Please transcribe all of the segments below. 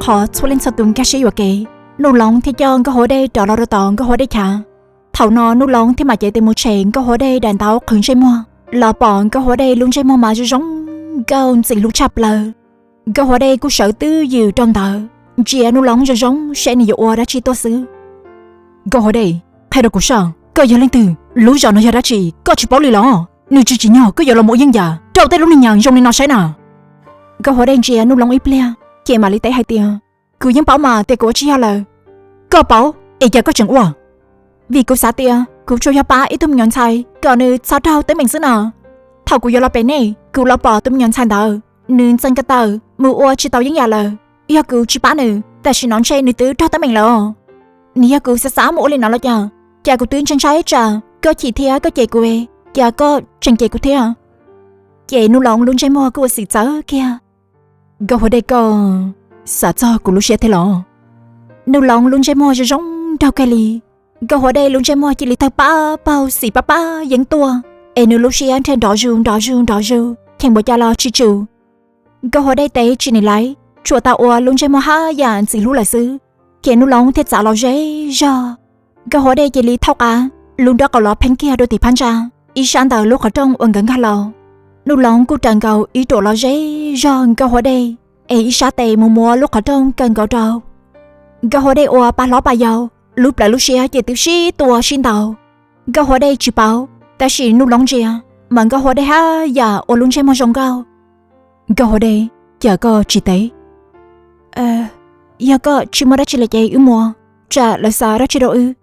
qhov txhua leej txhua tus nkag siab yuam kev. Nuj Loov thiaj coj Nkauj Huab Dej rov los rau tom Nkauj Huab Dej chav. Thaum no Nuj Loov thiaj mam cev tes mus tshem Nkauj Huab Dej daim ntaub qhwv ntsej muag, los pom Nkauj Huab Dej lub ntsej muag mas zoo zoo nkauj ntxim hlub tshaj plaws. Nkauj Huab Dej kuj sawv twb ywm rau ntawd ntsia Nuj Loov zoo zoo seb nws yuav ua dab tsi tuaj xwb. Nkauj Huab Dej, qhia rau kuv soj, koj yog leej twg? Lub zos no yog dab tsi koj tsis paub li los? Nws tsis tsim nyog koj yuav los mus ua yeeb yam rau tej lub neej yam zoo li no saib na. Nkauj Huab Dej ntsia Nuj Loov ib pliag ces mam li teb hais tias, kuv yeej paub mas tias kuv ua tsis yog lawm. Koj paub es cas koj tseem ua? Vim kuv xav tias kuv tsuas yog pab ib tug me nyuam ntxhais kom nws txhob raug teeb meem xwb no. Thaum kuv yuav los pem nej, kuv los pom tus me nyuam ntxhais ntawd, nws ntxeev ko taw mus ua tsis tau yeeb yam lawm. Yog kuv tsis pab nws, tam sim no ntshe nws twb raug teeb meem lawm. Nws yog kuv xav xav mus ua li no los cas? Cas kuv twb ntshai ntshai tsam koj chim thiab koj cem kuv, cas koj tseem cem kuv thiab? Ces Nuj Loov lub ntsej muag kuj ua xim txawv kiag. Nkauj Huab Dej, koj xav txog kuv lub siab thiab los? Nuj Loov lub ntsej muag zoo zoo nraug kawg li. Nkauj Huab Dej lub ntsej muag cia li tawg pab paug xim pab pab yeeb tuaj, es nws lub siab nrhiav nrov zus nrov zus nrov zus cheem npaum cas los tsis tsum. Nkauj Huab Dej teb tsis nim laiv, tsuas tau ua lub ntsej muag haj yam ntxim hlub lawm xwb. Ces Nuj Loov thiaj txav los ze zog. Nkauj Huab Dej cia li thauj qab, lub nrob qaum los pheeb kiag rau tim phab ntsa, ib sab ntawm lub qhov rooj uas nkawd nkag los. Nuj Loov kuj raws nkaus ib ruam los ze zog Nkauj Huab Dej, es ib sab tes mus muab lub qhov rooj kaw nkaus rau. Nkauj Huab Dej ua pa hlob pa yau, lub plawv lub siab ces twb sib tua sib ntaus. Nkauj Huab Dej tsis paub, tab sis Nuj Loov ntsia, mas Nkauj Huab Dej haj yam ua lub ntsej muag zoo nkauj. Nkauj Huab Dej, cas koj tsis teb? Yog koj tsis muaj dab tsi lawm ces wb mus, tsam lawv xav dab tsi rau wb.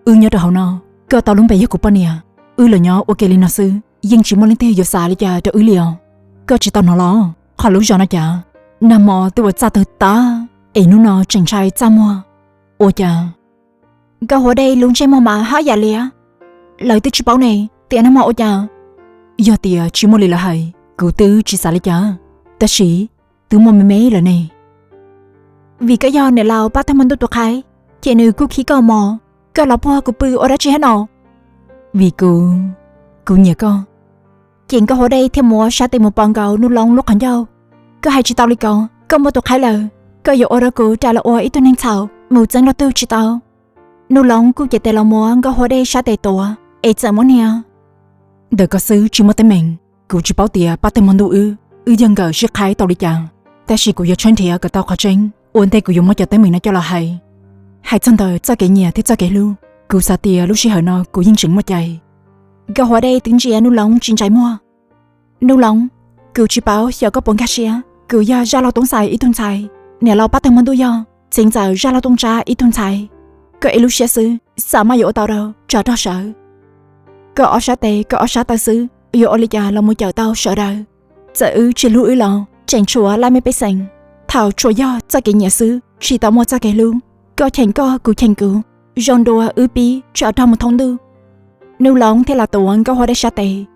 Wb nyob rau hauv no, koj tau lub npe yog kuv poj niam, wb los nyob ua ke li no xwb yeej tsis muaj leej twg yuav xav li cas rau wb li os. Koj tsis tau hnov los qhov lub zos no cas nag hmo twb ua txaj tawg tag, es hnub no tseem ntshai txaj muag. Ua cas? Nkauj Huab Dej lub ntsej muag mas haj yam liab. Lawv twb tsis paub ne, tias nag hmo ua cas? Yog tias tsis muaj li lawv hais, kuv twb tsis xav li cas, tab sis twb muaj me me lawm ne. Vim koj yog niam laus Paj Tawg Hmo Ntuj tus qhaib, ces nws kuj khib koj mos, koj los puag kuv pw ua dab tsi hab no? Vim kuv, kuv nyiam koj. Ces Nkauj Huab Dej thiaj muab sab tes mus pos nkaus Nuj Loov lub qhov ncauj. Koj hais tsis tau li ko, koj muaj tus qhaib lawm, koj yuav ua rau kuv rais los ua ib tug neeg txhaum mus txeeb luag tug tsis tau. Nuj Loov kuj cev tes los muab Nkauj Huab Dej sab tes tuav, es txawm muab nias. Ntawm koj xwb tsis muaj teeb meem, kuv tsis paub tias Paj Tawg Hmo Ntuj wb, wb yog nkawm sib qhaib tau li cas, tab sis kuv yuav tshawb nrhiav kom tau qhov tseeb ua ntej kuv yuav muab cov teeb meem no coj los hais. Hais txog ntawm txoj kev nyiam thiab txoj kev hlub, kuv xav tias lub sij hawm no kuv yeej tseem muaj cai. Nkauj Huab Dej twb ntsia Nuj Loov tsis ntsais muag. Nuj Loov, kuv tsis paub xyov koj puas nkag siab, kuv yog Zaj Lauj Tooj Xais ib tug ntxhais, niam laus Paj Tawg Hmo Ntuj yog txiv ntxawm Zaj Lauj Tooj Tsab ib tug ntxhais. Koj ib lub siab xwb, xav mas yuav ua tau rau tsov rog sawv. Koj ob sab tes koj ob sab taw xwb, yuav ua li cas los mus cawm tau sawv daws? Txawm wb tsis hlub wb los tseem tshuav laj mej pej xeem. Thaum tsuas yog txoj kev nyiam xwb, tsis tau muaj txoj kev hlub. Koj cheem koj, kuv cheem kuv, zoo dua wb pib tsov rog mus thoob ntuj. Nuj Loov thiaj los tuav Nkauj Huab Dej sab tes.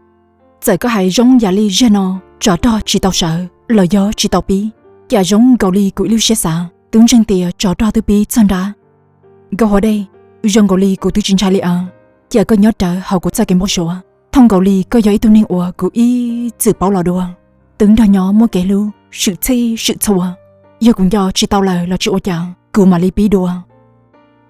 Txawm koj hais zoo yam li zaum no tsov rog tsis tau sawv los yog tsis tau pib, cas zoo nkaus li kuv ib lub siab xav twb ntseeg tias tsov rog twb pib txog nrab. Nkauj Huab Dej, zoo nkaus li kuv twb tsis ntshai li as, cas koj nyob rawv hauv kuv txoj kev npau suav. Thooj nkaus li koj yog ib tug neeg uas kuv ib txwm paub los dua, twb nrog nyob muaj kev hlub swm txhij swm txhua. Yog kuv nco tsis tau lawm los tsis ua cas, kuv mam li pib dua.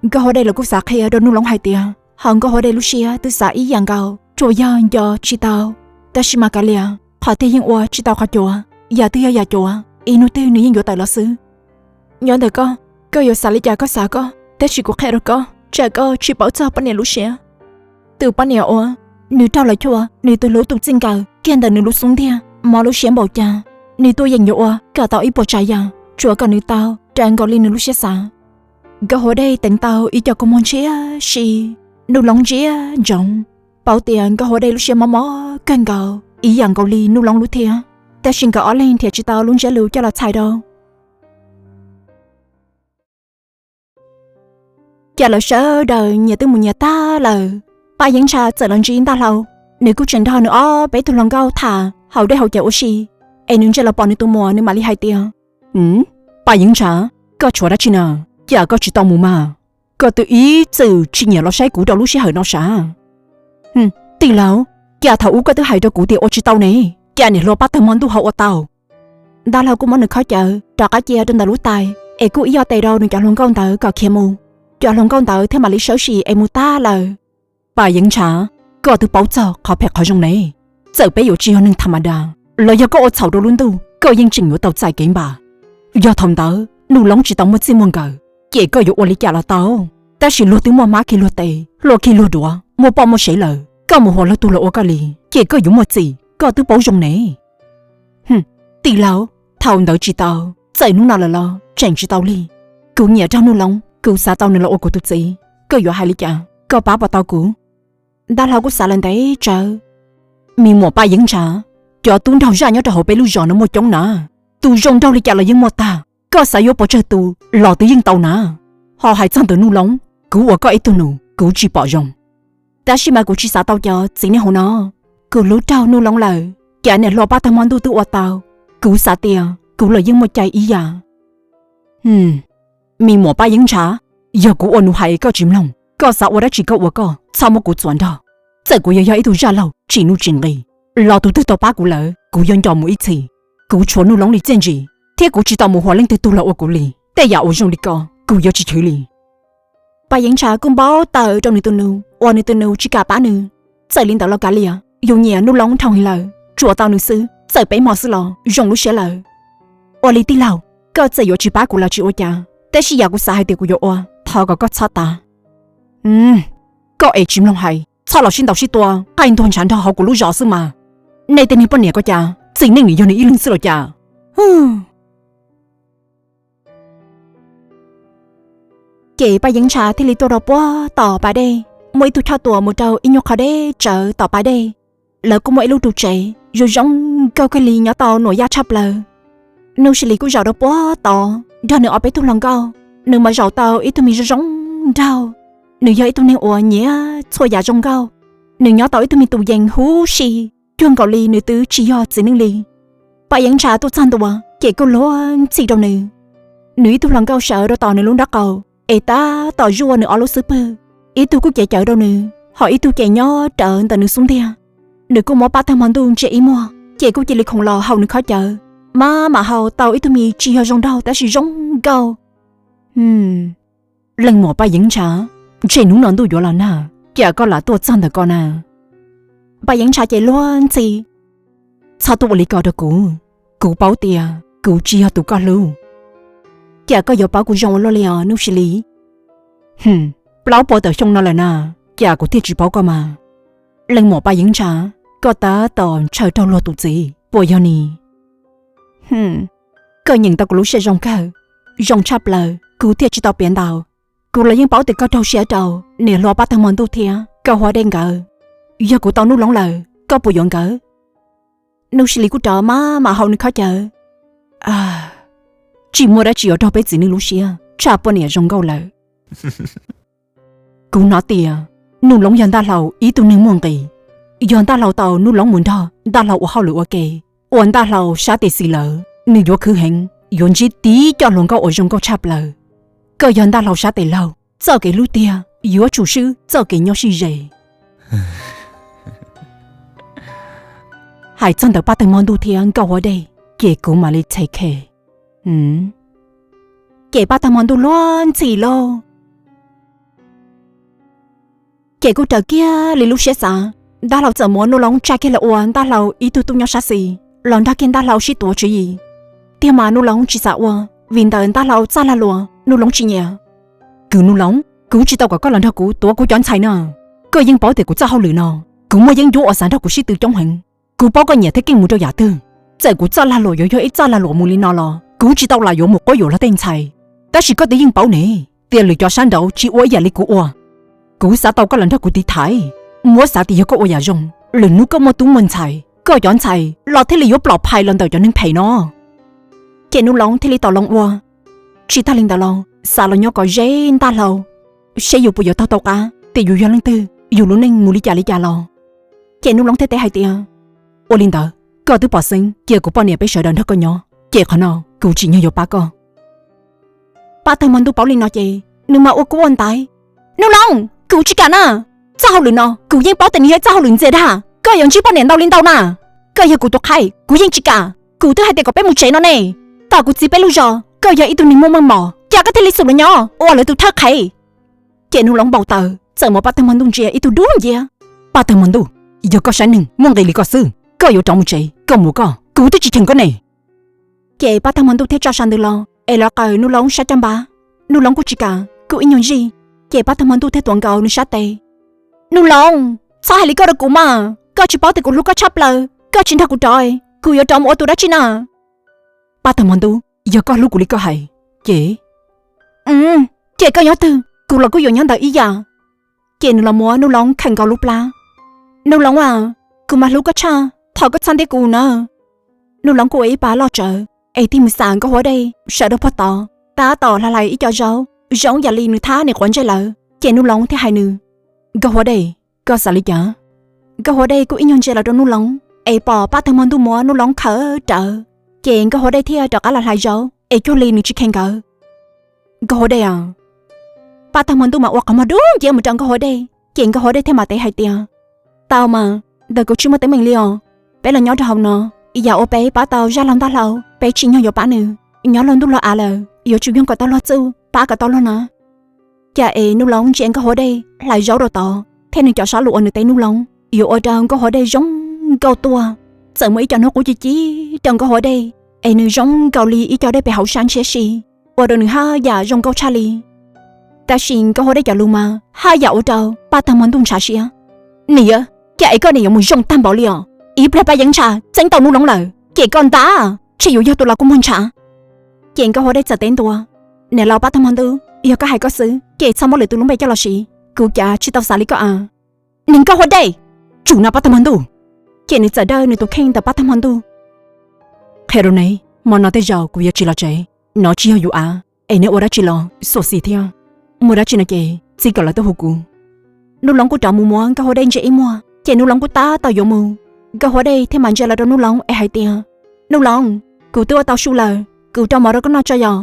Nkauj Huab Dej los kuj xav qhia rau Nuj Loov hais tias hauv Nkauj Huab Dej lub siab twb xav ib yam nkaus, tsuas yog nco tsis tau. Tab sis mas kav liam, qhov tiag yeej ua tsis tau qhov cuav, yam twg yog yam cuav, ib hnub twg nws yeej yuav tawm los xwb. Nyob ntawm koj, koj yuav xav li cas koj xav koj, tab sis kuv qhia rau koj, tsam koj tsis paub txog poj niam lub siab. Tus poj niam uas nws raug lawv chuam nws tus hlub tus txij nkawm kiag ntawm nws lub xub ntiag, mob lub siab npaum cas, nws tuaj yeem yuav ua kom tau ib puas tsav yam, tsuav kom nws tau raws nkaus li nws lub siab xav. Nkauj Huab Dej teev tau ib co kua muag ntshiab si, Nuj Loov ntsia ntsoov, paub tias Nkauj Huab Dej lub siab mob mob kawg nkaus ib yam nkaus li Nuj Loov lub thiab, tab sis nkawd ob leeg nrhiav tsis tau lub ntsiab lus coj los txhais rau. Cas lawv sawv daws nyias twb mus nyias tag lawm, Paj Yeeb Ntsha txawm los ntsib Ntaj Hlau, nws kuj tseem nrog nws ob peb tug hluas nkauj tham hauv dej hauv cawv ua si, es nws ntsia los pom nws tus muam nws mam li hais tias, Paj Yeeb Ntsha, koj tshuav dab tsi na? Cas koj tsis tau mus mas? Koj twb ib txwm tsis nyiam los saib kuv rau lub sij hawm no sav? Tij laug, cas thaum ub koj twb hais rau kuv tias ua tsis tau ne, cas niam hluas Paj Tawg Hmo Ntuj ho ua tau? Ntaj Hlau kuj muab nws khob cawv rov qab cia rau ntawm lub tais, es kuj ib yog tes rau nws cov hluas nkauj ntawd kom khiav mus, cov hluas nkauj ntawd thiaj mam li sawv sim es mus tag lawm. Paj Yeeb Ntshav, koj twb paub txog qhov phem qhov zoo ne. Txawm peb yuav tsis yog neeg tham ma das los yog koj ua txhaum rau lub ntuj, koj yeej tseem yuav tau txais kev npam. Yog thaum ntawd Nuj Loob tsis tau muaj txij muaj nkawm, ces koj yuav ua li cas los tau. Tab sis luag twb muaj hmab khi luag tes, hlua khi luag duav, muaj poj muaj sev lawm, koj mus huas luag tug los ua koj li, ces koj yuav muaj txim, koj twb paub zoo ne. Tij laug, thaum ntawd tsis tau, txawm hnub no lawm los tseem tsis tau li. Kuv nyiam raug Nuj Loob, kuv xav tau nws los ua kuv tus txiv, koj yuav hais li cas, koj pab puas tau kuv? Dab laug kuj xav lawm ntev tsawv. Me muam Paj Yeeb Ntshav, cov tub nraug zaj nyob rau hauv peb lub zos no muaj coob na, tus zoo nraug li cas los yeej muaj tag, koj xav yuav pov tsawg tus los twb yeej tau na. Ho hais txog ntawm Nuj Loob, kuv ua koj ib tug nus kuv tsis pom zoo. Tab sis mas kuv tsis xav tau cov txiv neej hauv no. Kuv hlub raug Nuj Loob lawm, cas niam hluas Paj Tawg Hmo Ntuj twb ua tau. Kuv xav tias kuv los yeej muaj cai ib yam. Me muam Paj Yeeb Ntshav, yog kuv ua nus hais koj tsis mloog, koj xav ua dab tsi koj ua koj, txhob muab kuv txuas nrog. Txawm kuv yuav yog ib tug zaj laug tsis nuj tsis nqis, los tus twg tau pab kuv lawm kuv yuav nco mus ib txhis. Kuv tshuav Nuj Loob li txiaj ntsig, thiab kuv tsis tau mus huas leej twg tug los ua kuv li. Tej yam uas zoo li ko kuv yuav tsis chwv li. Paj Yeeb Ntshav kuj npau taws rau nws tus nus uas nws tus nus tsis kam pab nws. Txawm li ntawd los kav liam, yus nyiam Nuj Loob dhau heev lawm, tsuas tau nws xwb, txawm peb hmo xwb los zoo lub siab lawm. Ua li tij laug, koj txawm yuav tsis pab kuv los tsis ua cas, tab sis yam kuv xav hais tias kuv yuav ua, thov kom koj txhob tas. Koj es tsis mloog hais, txhob los sib ntaus sib tua qaij ntuag ntshav nrog hauv kuv lub zos xwb mas. Nej tej niag poj niam ko cas txiv neej nws yog nws ib leeg xwb los cas? Ces Paj Yeeb Ntshav thiaj li tuaj rau puag tom pas dej, muaj ib tug choj tuam mus rau ib nyuag qhov deb tsawv tom pas dej. Lawv kuj muaj ib lub ru tsev zoo zoo nkauj kawg li nyob tau nuam yaj tshaj plaws. Nuj Sis Lis kuj zaum rau puag tod nrog nws ob peb tug hluas nkauj. Nws mas zaum tau ib tug me zoo zoo nraug. Nws yog ib tug neeg uas nyiam txhua yam zoo nkauj. Nws nyob tau ib tug me tus yees huv si, cuag nkaus li nws twb tsis yog txiv neej li. Paj Yeeb Ntshav tuaj txog ntua ces kuj luag ntxhi rau nws. Nws ib tug hluas nkauj sawv rau tom nws lub nrob qaum es tab tom zuaj nws ob lub xub pwg. Ib tug kuj cev cawv rau nws, ho ib tug ces nyob rawv ntawm nws xub ntiag. Nws kuj muab Paj Tawg Hmo Ntuj ntsia ib muag ces kuj cia li khoov los haus nws khob cawv. Maj mam haus tau ib tug me tsis yog zoo nraug tab sis zoo nkauj. Leej muam Paj Yeeb Ntshav, ntshe hnub no ntuj yuav los nag, cas koj lam tuaj txog ntawm ko na? Paj Yeeb Ntshav ces luag ntxhi. Txhob tuaj ua li ko rau kuv, kuv paub tias kuv tsis yog tus koj hlub. Cas koj yuav paub kuv zoo ua luaj li os Nuj Sis Lis? Plaub puas tawm xyoo no lawm na, cas kuv thiaj tsis paub koj mas? Leej muam Paj Yeeb Ntshav, koj tab tom ntshaw raug luag tus txiv puas yog ni? Koj nyeem tau kuv lub siab zoo kawg, zoo tshaj plaws kuv thiaj tsis tau piav ntau. Kuv los yeej paub tias koj raug siab rau niam hluas Paj Tawg Hmo Ntuj thiab Nkauj Huab Dej nkawd. Yog kuv tau Nuj Loob lawm koj puas yuav nkawd? Nuj Sis Lis kuj rov maj mam haus nws khob cawv. Tsis muaj dab tsi yuav raug peb txiv neej lub siab tshaj poj niam zoo nkauj lawm. Kuv hnov tias Nuj Loob yog Ntaj Hlau ib tug neeg muaj nqis. Yog Ntaj Hlau tau Nuj Loob mus nrog Ntaj Hlau ua hauj lwm ua ke, ua Ntaj Hlau sab tes xis lawm, nws yuav khwv heev, yuav ntsib tib co hluas nkauj uas zoo nkauj tshaj plaws. Koj yog Ntaj Hlau sab tes laug, txoj kev hlub tiag yuav tsum swb txoj kev nyob sib ze. Hais txog ntawm Paj Tawg Hmo Ntuj thiab Nkauj Huab Dej, ces kuv mam li txhe khe. Ces Paj Tawg Hmo Ntuj luag ntxhi lauj. Ces kuj raws kiag li lub siab xav, Ntaj Hlau txawm muab Nuj Loob tsa kiag los ua Ntaj Hlau ib tug tub nyob sab xis, los nrog kiag Ntaj Hlau sib tuav tswv yim. Tiag mas Nuj Loob tsis xav ua, vim ntawm Ntaj Hlau txoj lag luam Nuj Loob tsis nyiam. Kwv Nuj Loob, kuv tsis tau kom koj los nrog kuv tuav kuv cov ntxhais no. Koj yeej paub tias kuv txoj hauj lwm no, kuv muaj yeeb ncuab uas xav nrog kuv sib tw coob heev. Kuv paub koj nyiam thiab keej mus rau yam twg. Txawm kuv txoj lag luam yuav yog ib txoj lag luam mus li no los kuv tsis tau lam yuav mus quab yuam luag tej ntxhais. Tab sis koj twb yeej paub ne, tias lwm cov sab nraud tsis ua ib yam li kuv ua. Kuv xav tau koj los nrog kuv tiv thaiv, muab xav tias yog koj ua yam zoo, lwm hnub koj muaj tub muaj ntxhais, koj cov ntxhais los thiaj li yuav plom phais los ntawm cov neeg phem no. Ces Nuj Loob thiaj li tau loo ua. Tsis tag li ntawd los xav los nyob kom ze Ntaj Hlau, seb yus puas yuav taug tau qab tias yus yog leej twg, yus lub neej mus li cas li cas los. Ces Nuj Loob thiaj teb hais tias, ua li ntawd, koj twb pom xeeb cia kuv poj niam peb sawv daws nrog koj nyob, ces qhov no kuv tsim nyog yuav pab koj. Paj Tawg Hmo Ntuj paub li no ces nws mas ua kub ua ntaiv. Nuj Loob, kuv tsis kam na, txoj hauj lwm no kuv yeej paub tias nws yog ib txoj hauj lwm ntxias dag, koj yuav ntsib poj niam ntau li ntau na. Koj yog kuv tus qhaib kuv yeej tsis kam, kuv twb hais tias kom peb mus tsev no ne. Tom kuv txiv peb lub zos, Koj yog ib tug neeg muaj meej mom, cas koj thiaj li xum los nyob ua lawv tus thawj qhev? Ces Nuj Loov npau taws txawm muab Paj Tawg Hmo Ntuj ntsia ib tug dub nciab. Paj Tawg Hmo Ntuj, yog koj saib neeg muaj nqis li koj xwb, koj yuav rov mus tsev, koj mus koj, kuv twb tsis cheem koj ne. Ces Paj Tawg Hmo Ntuj thiaj tso sas ntws los es los qawm Nuj Loov sab caj npab. Nuj Loov kuj tsis kam, kuj ib nyuag zij. Ces Paj Tawg Hmo Ntuj thiaj tuav nkaus nws sab tes. Nuj Loov, txhob hais li koj rau kuv mas, koj tsis paub tias kuv hlub koj tshaj plaws, koj tsis nrog kuv rov, kuv yuav rov mus ua tus dab tsi na? Paj Tawg Hmo Ntuj, yog koj hlub kuv li koj hais, ces, ces koj nyob twg kuv los kuj yuav nyob ntawd ib yam. Ces nws los muab Nuj Loov khawm nkaus lub plab. Nuj Loov a, kuv mas hlub koj tshaj, thov koj txhob ntiab kuv na. Nuj Loov kuj ua ib pa loj tsawv es tig mus xam Nkauj Huab Dej sawv rau puag tod, tab tom hlais hlais ib co zaub zoo yam li nws thab niam quav ntsej lawm. Ces Nuj Loov thiaj hais nws, Nkauj Huab Dej, koj xav li cas? Nkauj Huab Dej kuj ib nyuag ntsia los rau Nuj Loov es pom Paj Tawg Hmo Ntuj muab Nuj Loov khawm rawv. Ces Nkauj Huab Dej thiaj rov qab los hlais zaub es cuag li nws tsis kheev nkawd. Nkauj Huab Dej a, Paj Tawg Hmo Ntuj mas ua qhov muag dub nciab mus rau Nkauj Huab Dej. Ces Nkauj Huab Dej thiaj mam teb hais tias, Tau mas, ntawm kuv tsis muaj teeb meem li os. Peb los nyob rau hauv no, yam uas peb pab tau zaj laug ntaj hlau peb tsim nyog yuav pab nws. Nyob luag ntuj luag av lawm yuav tsum yoog kom tau luag txuj, pab kom tau luag na. Cas es Nuj Loov ntsia Nkauj Huab Dej hlais zaub rau tod thiab nws cov sab lus uas nws teb Nuj Loov yuav ua rau Nkauj Huab Dej zoo nkauj tuaj. Txawm muaj ib co hnub qub ci ci rau Nkauj Huab Dej es nws zoo nkaus li ib co dej pes hauv sab ntshiab si, ua rau nws haj yam zoo nkauj tshaj li. Tab sis Nkauj Huab Dej cov lus mas haj yam ua rau Paj Tawg Hmo Ntuj ntshav siab. Niam, cas es koj niam yuav mus zoo tag npaum li os? Ib pliag Paj Yeeb Ntsha txeeb tau Nuj Loov lawm ces koj ntag tsis yuav yog tus los kua muag ntshav. Ces Nkauj Huab Dej txawm teb ntua, Niam laus Paj Tawg Hmo Ntuj, yog koj hais koj xwb ces txhob muab lwm tus lub npe coj los siv, kuv cav tsis tau xav li koj a. Niag Nkauj Huab Dej, tsum no Paj Tawg Hmo Ntuj. Ces nws txawm dawj nws tus kheej ntawm Paj Tawg Hmo Ntuj. Qhia rau neb, hmo no tej zaum kuv yuav tsis los tsev, no tsis yog yus av, es neb ua dab tsi los xyuam xim thiab. Muaj dab tsi no ces txij kom lawv tuaj hu kuv. Nuj Loov kuj rov mus muab Nkauj Huab Dej ntsia ib muag ces Nuj Loov kuj tab tom yuav mus. Nkauj Huab Dej thiaj mam ntsia los rau Nuj Loov es hais tias, Nuj Loov, kuv twb ua tau su lawm, kuv rau mov rau koj noj tso yom.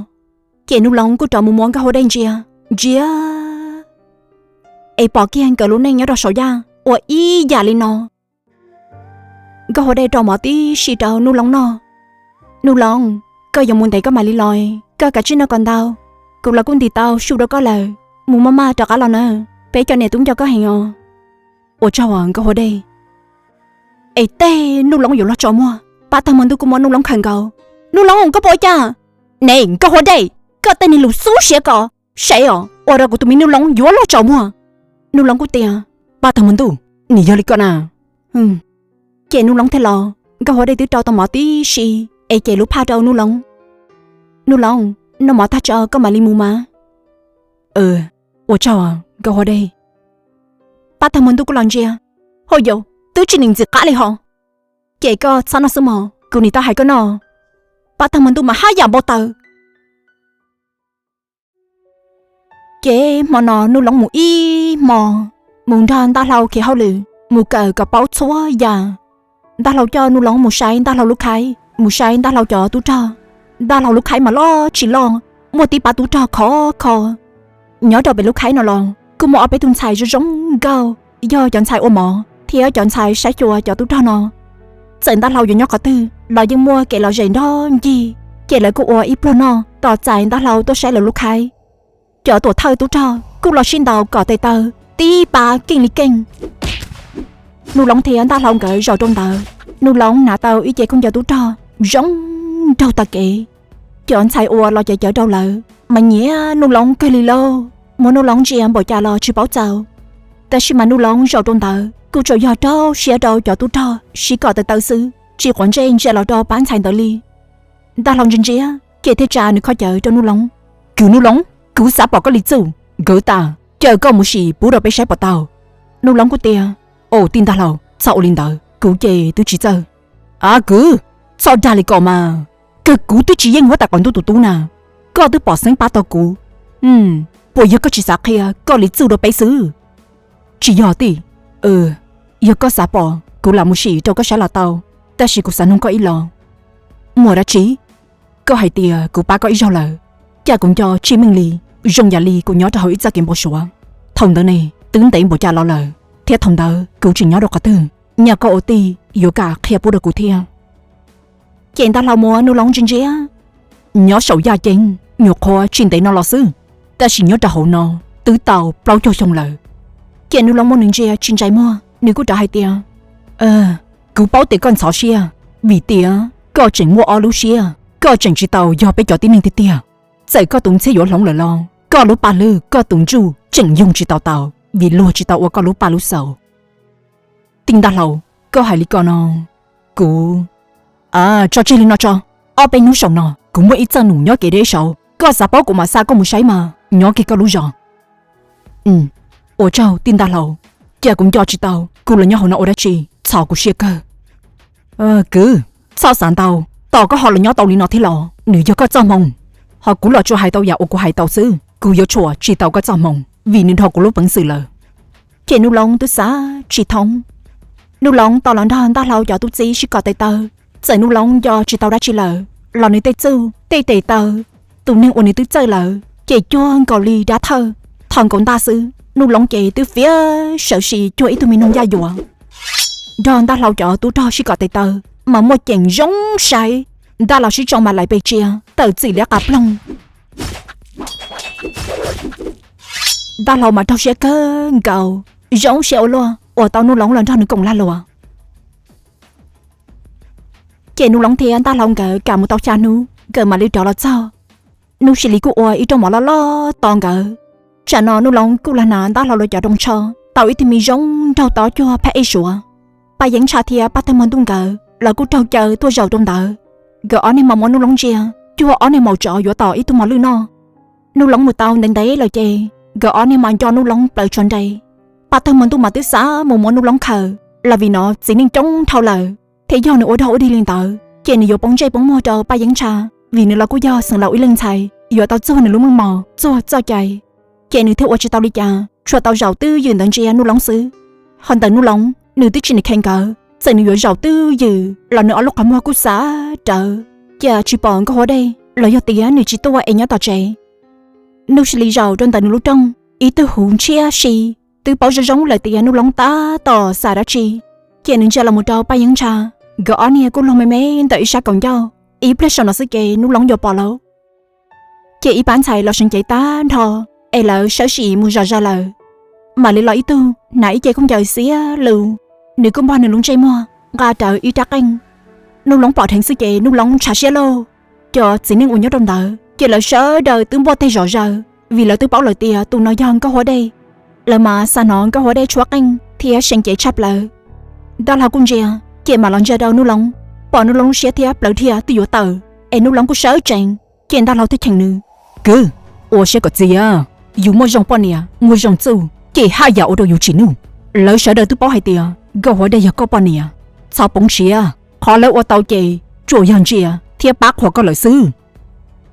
Ces Nuj Loov kuj rov mus muab Nkauj Huab Dej ntsia, ntsia es pom kiag nkawd lub neej nyob rau saum yaj ua ib yam li no. Nkauj Huab Dej rau mov tib si rau Nuj Loov noj. Nuj Loov, koj yuav mus ntev koj mam li los, koj kav tsij noj kom ntau. Kuv los kuj ntim tau su rau koj lawm, mus maj maj rov qab los na, peb cov niam tub nco koj heev os. Ua tsaug os Nkauj Huab Dej. Es tej Nuj Loov yuav luag tsaus muag, Paj Tawg Hmo Ntuj kuj muab Nuj Loov khawm nkaus. Nuj Loov, koj puas ua cas? Ne Nkauj Huab Dej, koj tej niag lus xub siav ko, saib os, ua rau kuv tus me Nuj Loov yuav luag tsaus muag. Nuj Loov kuj tias, Paj Tawg Hmo Ntuj, nim yog li koj na. Ces Nuj Loov thiaj los, Nkauj Huab Dej twb rau tau mov tib si es cev lub phaj rau Nuj Loov. Nuj Loov, noj mov tag tso koj mam li mus mas. Ua tsaug Nkauj Huab Dej. Paj Tawg Hmo Ntuj kuj los ntsia, Hauj yau, twb tsis nim ntxim qab li ho. Ces koj txhob noj xwb mog, kuv nim tau hais koj noj. Paj Tawg Hmo Ntuj mas haj yam npau taws. Ces hmo no Nuj Loov mus ib hmo, mus nrog Ntaj Hlau khiav hauj lwm, mus kawm kom paub txhua yam. Ntaj Hlau coj Nuj Loov mus saib Ntaj Hlau lub khaib, mus saib Ntaj Hlau cov tub rog. Ntaj Hlau lub khaib mas loj tsis loj, muaj tib pab tub rog khov kho. Nyob rau pem lub khaib no los kuj muaj ob peb tug ntxhais zoo zoo nkauj, yog cov ntxhais ua mov thiab cov ntxhais saib xyuas cov tub rog no. Txawm Ntaj Hlau yuav nyob qhov twg los yeej muaj kev lom zem nrog ncig, ces lawv kuj ua ib pluag noj tos txais Ntaj Hlau tuaj saib lawv lub khaib. Cov tuam thawj tub rog kuj los sib ntaus kom tes taw tib pab keej li keej. Nuj Loov thiab Ntaj Hlau nkawd zaum rau ntawd, Nuj Loov hnav tau ib ce khaub ncaws tub rog zoo nraug tag kev. Cov ntxhais uas los cawv cawv rau lawv mas nyiam Nuj Loov kawg li lauj, muab Nuj Loov ntsia npaum cas los tsis paub txaus. Tab sis mas Nuj Loov zaum rau ntawd kuj tsuas yog rau siab rau cov tub rog sib kom tes taw xwb, tsis quav ntsej ntsia los rau pab ntxhais ntawd li. Ntaj Hlau ntsia ntsia, ces thiaj tsa nws khaub cawv rau Nuj Loov. Kwv Nuj Loov, kuv xav pom koj li txuj, nkawd tas, caw koj mus sim pub rau peb saib puas tau. Nuj Loov kuj tias, Au tij Ntaj Hlau, txhob ua li ntawd, kuv ces twb tsis txawj. A kwv, txhob dag li ko mas, kawg kuv twb tsis yeej huab tais qaum ntuj tus tub na, koj twb pom xeeb pab tau kuv. Puas yog koj tsis xav qhia koj li txuj rau peb xwb? Tsis yog tij. Yog koj xav pom kuv lam mus sim rau koj saib los tau, tab sis kuv xav nug koj ib los. Muaj dab tsi? Koj hais tias kuv pab koj ib zaug lawm, cas kuv nco tsis meej li, zoo yam li kuv nyob rau hauv ib txoj kev npau suav. Thaum ntawd ne twb ntev npaum cas los lawm, thiab thaum ntawd kuv tseem nyob rau qhov twg? Nyaj koj ua tij yuav kam qhia pub rau kuv thiab. Ces Ntaj Hlau muab Nuj Loov ntsia ntsia, Nyob saum yaj ceeb nyuam qhuav tsis ntev no los xwb, tab sis nyob rau hauv no twb tau plaub caug xyoo lawm. Ces Nuj Loob muab nws ntsia tsis ntsais muag, nws kuj rov hais tias, Kuv paub tias koj ntxhov siab, vim tias koj tseem muaj ob lub siab, koj tseem tsis tau yog peb cov tib neeg tiag tiag. Txawm koj tus ntxhiab yuav hloov lawm los koj lub paj hlwb, koj tus ntsuj tseem yoog tsis tau tau, vim luag tsis tau ua koj lub paj lub xaus. Tij Ntaj Hlau, koj hais li ko no, kuv, tso tseg li no tso. Ob peb hnub saum no kuv muaj ib txoj num nyob kev deb saud, koj xav paub kuv mam xa koj mus saib mas nyob kiag koj lub zos. Ua tsaug Tij Ntaj Hlau, cas kuv nco tsis tau kuv los nyob hauv no ua dab tsi, txhov kuv siab kawg. Kwv, txhob xav ntau, tos koj ho los nyob tau li no thiab los nws yog koj txoj hmoo, ho kuv los tsuas hais tau yam uas kuv hais tau xwb, kuv yuav tshuam tsis tau koj txoj hmoo vim nws dhau kuv lub peev xwm lawm. Ces Nuj Loob twb xav tsis thoob. Nuj Loob tau los nrog Ntaj Hlau cov tub txib sib kom tes taw, txawm Nuj Loob nco tsis tau dab tsi lawm los nws tej txuj tej tes taw, tus neeg uas nws twb txawj lawm ces cuag nkaus li dab thawj, thaum nkaus ntaj xwb Nuj Loob ces twb fiav sawv sis cuag ib tug me noog yaj yuam. Nrog Ntaj Hlau cov tub rog sib kom tes taw mas muaj ceem zoo saib, Ntaj Hlau sib tso mas lais pes tsia tawm txim liab qas ploog. Ntaj Hlau mas raug siab kawg nkaus, zoo siab ua luaj uas tau Nuj Loob los nrog nws koom lag luam. Ces Nuj Loob thiab Ntaj Hlau nkawd kam mus tau xya hnub nkawd mam li rov los txog. Nuj Sis Lis kuj ua ib rooj mov loj loj tos nkawd. Tsam no Nuj Loob kuj los hnav Ntaj Hlau lawv cov rooj tsho, tau ib tug me zoo nraug tob cuag phab ej suav. Paj Yeeb Ntsha thiab Paj Tawg Mog Ntuj nkawd los kuj raug caw tuaj zaum rau ntawd. Nkawd ob niag mas muab Nuj Loob ntsia cuag ob niag maum tsov yuav tom ib tug mos lwj noj. Nuj Loob mus tau ntev ntev lawm ces nkawd ob niag mas nco Nuj Loob plaws tshua nre. Paj Tawg Mog Ntuj mas twb xav mus muab Nuj Loob khaws los vim no txiv neej coob dhau lawm, thiab yog nws ua dog ua dig li ntawd ces nws yuav poob ntsej poob muag rau Paj Yeeb Ntsha, vim nws los kuj yog xeev laus ib leeg ntxhais yuav tau txuag nws lub meej mom txuag txoj cai. Ces nws thiaj ua tsis tau li cas, tsuas tau zaum twj ywm ntawd ntsia Nuj Loob xwb. Ho ntawm Nuj Loob nws twb tsis niam kheev nkawd, txawm nws yuav zaum twj ywm los nws ob lub qhov muag kuj xav rawv, cas tsis pom Nkauj Huab Dej los yog tias nws tsis tuaj es nyob tom tsev. Nuj Sis Lis zaum rau ntawm nws lub rooj, ib tug huv ntshiab si, twb paub zoo zoo lawm tias Nuj Loob tab tom xav dab tsi. Ces nws ntsia los mus rau Paj Yeeb Ntsha, nkawd ob niag kuj luag me me ntawm ib sab kaum ncauj, ib pliag saum no xwb ces Nuj Loob yuav pom lauj. Ces ib pab ntxhais los seev cev tag nrho, es lawv sawv tsees mus zom zaws lawm. Mam li los ib tug hnav ib ce khaub ncaws xiav lus, nws kuj npog nws lub ntsej muag nqa rawv ib rab qeej. Nuj Loob pom dheev xwb ces Nuj Loob ntshav siab lauj. Cov txiv neej uas nyob rau ntawd ces lawv sawv daws twb npuaj teg zom zaws, vim lawv twb paub lawm tias tus no yog Nkauj Huab Dej. Lawv mas xav hnov Nkauj Huab Dej tshuab qeej thiab seev cev tshaj plaws. Ntaj Hlau kuj ntsia, ces mam los ntsia rau Nuj Loob, pom Nuj Loob lub siab thiab plawv dhia twb yuav tawm, es Nuj Loob kuj sawv tsees. Ces Ntaj Hlau thiaj cheem nws, Kwv, ua siab kom txias, yus muaj zoo poj niam muaj zoo txuj ces haj yam ua rau yus tsim nuj. Lawv sawv daws twb paub hais tias Nkauj Huab Dej yog koj poj niam, txhob poob siab. Qhov lawv ua tau ces tsuas yog ntsia thiab pab qhuas koj lawm xwb.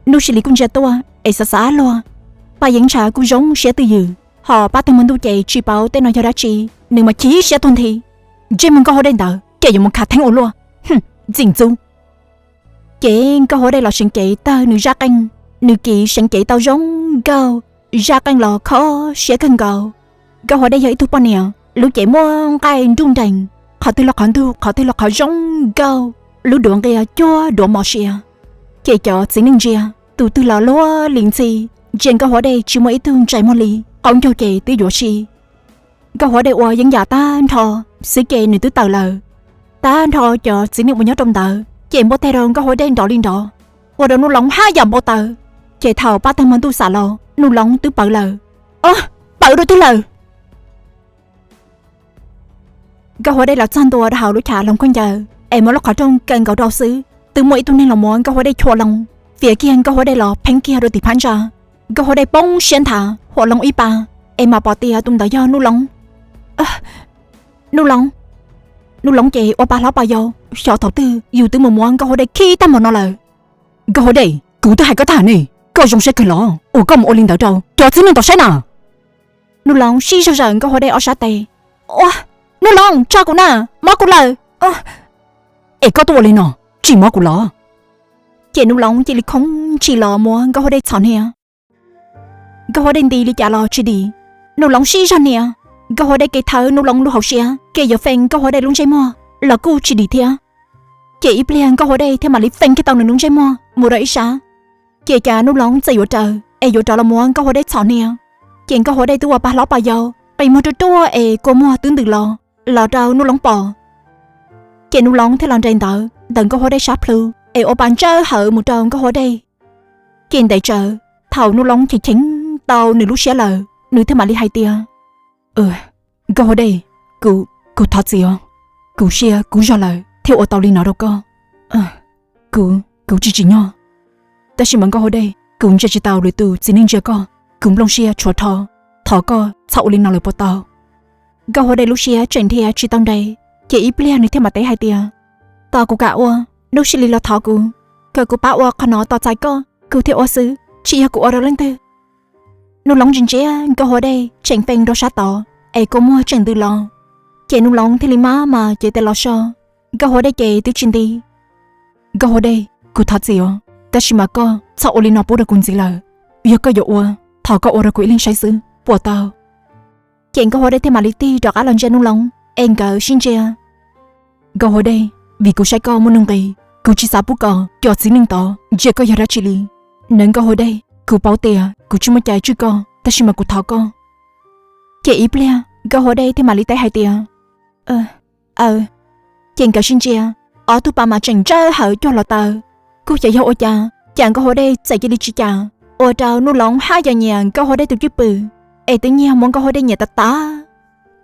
Nuj Sis Lis kuj ntsia tuaj es xav xav luag. Paj Yeeb Ntsha kuj zoo siab twj ywm, ho Paj Tawg Mog Ntuj ces tsis paub tej no yog dab tsi, nws mas chim siab tuag nthi. Ntsej muag Nkauj Huab Dej ntawd ces yuav mus khav theeb ua luaj. Ntxim ntxub. Ces Nkauj Huab Dej los seev cev tawg nws zaj qeej, nws kiv seev cev tau zoo nkauj, zaj qeej los kho siab kawg nkaus. Nkauj Huab Dej yog ib tug poj niam lub cev muaj nqaij nruj nrees, qhov twg los qhov ntug qhov twg los qhov zoo nkauj, lub duav nqia cuag duav mos sia. Ces cov txiv neej ntsia, tus twg los luag li ntxhi, ntsia Nkauj Huab Dej tsis muaj ib tug ntsais muag li, qaub ncaug ces twb yuav si. Nkauj Huab Dej ua yeeb yam tag nrho xwb ces nws twb tawm lawm. Tag nrho cov txiv neej uas nyob rau ntawd ces npuaj teg rau Nkauj Huab Dej nrov li nrov, ua rau Nuj Loob haj yam npau taws. Ces thaum Paj Tawg Mog Ntuj xam los Nuj Loob twb pawv lawm. Pawv rau twg lawm? Nkauj Huab Dej los txog ntua rau hauv lub chav hloov khaub ncaws es muab lub qhov rooj kaw nkaus rau xwb, twb muaj ib tug neeg los muab Nkauj Huab Dej chua loo, fiav kiag Nkauj Huab Dej los pheeb kiag rau tim phab ntsa. Nkauj Huab Dej poob siab nthav huam loo ib pa, es mam pom tias tus ntawd yog Nuj Loob. Nuj Loob, Nuj Loob ces ua pa hlob pa yau, xyov thaum twg yus twb mus muab Nkauj Huab Dej khib tag npaum no lawm. Nkauj Huab Dej, kuv twb hais koj tag ne, koj zoo siab kawg los uas koj mus ua li ntawd rau cov txiv neej tau saib na. Nuj Loob sib zog zawm Nkauj Huab Dej ob sab tes. Ua, Nuj Loob, tso kuv na, mob kuv lawm. Es koj tuaj ua li no, tsis mob kuv los? Ces Nuj Loob cia li khoov ntshis los muab Nkauj Huab Dej txhom hnia. Nkauj Huab Dej nti li cas los tsis dim. Nuj Loob sib zog hnia, Nkauj Huab Dej kev thawb Nuj Loob lub hauv siab, kev yuav feem Nkauj Huab Dej lub ntsej muag los kuj tsis dim thiab. Ces ib pliag Nkauj Huab Dej thiaj mam li feem kiag tau nws lub ntsej muag mus rau ib sab. Ces cas Nuj Loov txawm yuav raws es yuav rov los muab Nkauj Hua Dej txhom hnia. Ces Nkauj Hua Dej twb ua pa hlob pa yau, qi muag ruaj ruaj es kua muag twb ntws los, los rau Nuj Loov pom. Ces Nuj Loov thiaj los nres ntawd ntawm Nkauj Hua Dej sab plhu es ua pa ntsawj hawv mus rau Nkauj Hua Dej. Ces ntev tsawv, thaum Nuj Loov cheem cheem tau nws lub siab lawm, nws thiaj mam li hais tias, Nkauj Hua Dej, kuv, kuv thov txim os. Kuv siab kuv zog lawm thiaj ua tau li no rau koj. Kuv, kuv tsis tsim nyog. Tab sis mas Nkauj Hua Dej, kuv ntsia tsis tau lwm tus txiv neej ntsia koj, kuv nplooj siab tshuav rho. Thov koj txhob ua li no lawm puas tau? Nkauj Hua Dej lub siab tseem dhia tsis tau nres, ces ib pliag nws thiaj mam teb hais tias, Tos kuv kam ua, Nuj Sis Lis los thov kuv, kom kuv pab ua qhov no tos txais koj, kuv thiaj ua xwb, tsis yog kuv ua rau leej twg. Nuj Loov ntsia ntsia Nkauj Hua Dej tseem feeb rau sab tod, es kua muag tseem ntws los. Ces Nuj Loov thiaj li maj mam cev tes los so. Nkauj Hua Dej ces twb tsis nti. Nkauj Hua Dej, kuv thov txim os, tab sis mas koj txhob ua li no pub rau kuv ntxiv lawm. Yog koj yuav ua, thov koj ua rau kuv ib leeg saib xwb, puas tau? Ces Nkauj Hua Dej thiaj mam li tig rov qab los ntsia Nuj Loov, es nkawd sib ntsia. Nkauj Hua Dej, vim kuv saib koj muaj nuj nqis, kuv tsis xav pub kom cov txiv neej tod ntsia koj yog dab tsi li. Nawb Nkauj Hua Dej, kuv paub tias kuv tsis muaj cai tswj koj, tab sis mas kuv thov koj. Ces ib pliag Nkauj Hua Dej thiaj mam li teb hais tias, Aw. Ces nkawd sib ntsia, ob tug pas mas tseem ntsawj hawv cuag los taw. Kuj xyov yog ua cas, cas Nkauj Hua Dej txawm cia li tsis cas, ua rau Nuj Loov haj yam nyiam Nkauj Hua Dej tus cwj pwm, es twb nyiag muab Nkauj Hua Dej nyiam tas tas.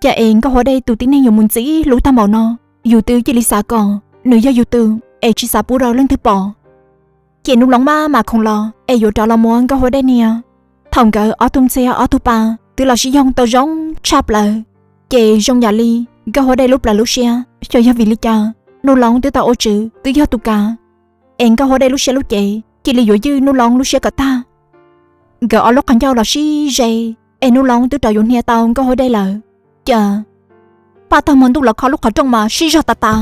Cas es Nkauj Hua Dej tus tib neeg yuav mus ntxim hlub tag npaum no, yus twb cia li xav kom nws yog yus tus es tsis xav pub rau leej twg pom. Ces Nuj Loov maj mam khoov los es yuav rov los muab Nkauj Hua Dej hnia. Thaum nkawd ob tug ntxhiab ob tug pa twb los sib yoog tau zoo tshaj plaws, ces zoo yam li Nkauj Hua Dej lub plawv lub siab xyov yog vim li cas, Nuj Loov twb tau ua tswv twb yog tus kav, es Nkauj Hua Dej lub siab lub cev cia li yuav ywj Nuj Loov lub siab kom tag. Nkawd ob lub qhov ncauj los sib ze, es Nuj Loov twb rov yuav hnia tau Nkauj Hua Dej lawm. Cas Paj Tag Hmo Ntuj los kho lub qhov rooj mas sib zog tas tas.